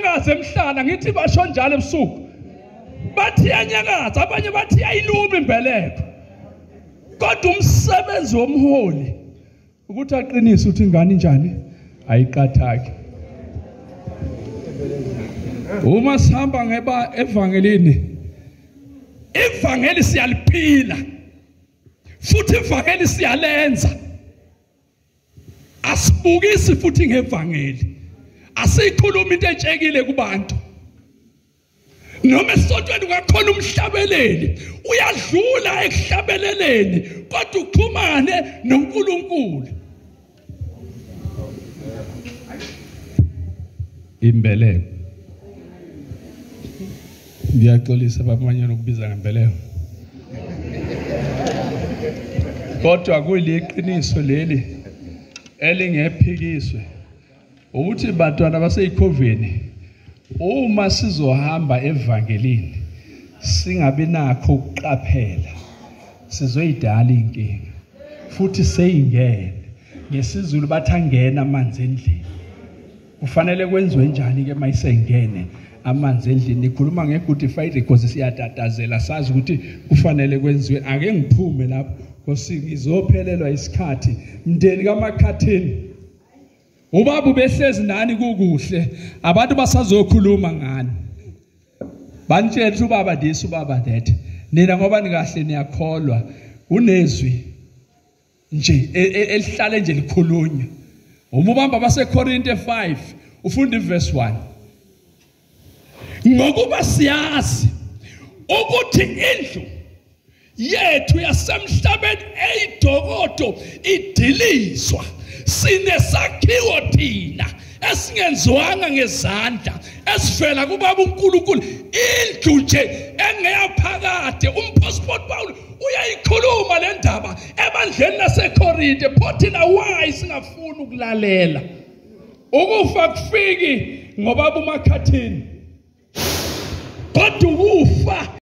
Iyanyakaza emhlana, ngithi basho njalo ebusuku. Bathi iyanyakaza, abanye bathi iyayiluma imbeleko. Kodwa umsebenzi womholi ukuthi aqinise ukuthi ingane injani, ayiqathaki. Uma sihamba ngeba evangelini, ivangeli siyaliphila futhi ivangeli siyalenza. Asibukisi futhi ngevangeli, asikhuluma into etshekile kubantu. Noma esontweni kwakhona umhlabeleli uyadlula ekuhlabeleleni, kodwa uxhumane noNkulunkulu. Imbeleko. Ngiyaxolisa babamanyana ukubiza ngembeleko, kodwa kuliqiniso leli elingephikiswe ukuthi bantwana baseyikhoveni, uma sizohamba evangelini singabi nakho ukuqaphela, sizoyidala inkinga futhi seyingene. NgesiZulu bathi angena amanzi endlini. Kufanele kwenziwe njani ke mayisengene amanzi endlini? Ikhuluma ngeGood Friday because siyatatazela, sazi ukuthi kufanele kwenziwe. Ake ngiphume lapho because ngizophelelwa isikhathi. Mndeni kaMakhathini, ubaba ubehlezi nani kukuhle, abantu basazokhuluma ngani, banitshela ubaba this, ubaba that. Nina ngoba nikahle niyakholwa, unezwi nje elihlale nje likhulunywa. Uma ubamba baseKorinte 5 ufunda iverse 1, ngokuba siyazi ukuthi indlu yethu yasemhlabeni eyidokodo idilizwa, sinesakhiwo thina esingenziwanga ngezandla, esivela kubaba uNkulunkulu, indlu nje engeyaphakade. Umpostoli Paul uyayikhuluma le ndaba ebandleni laseKorinte. Pho thina why singafuni ukulalela? Ukufa kufiki ngoba uMakhathini, kodwa ukufa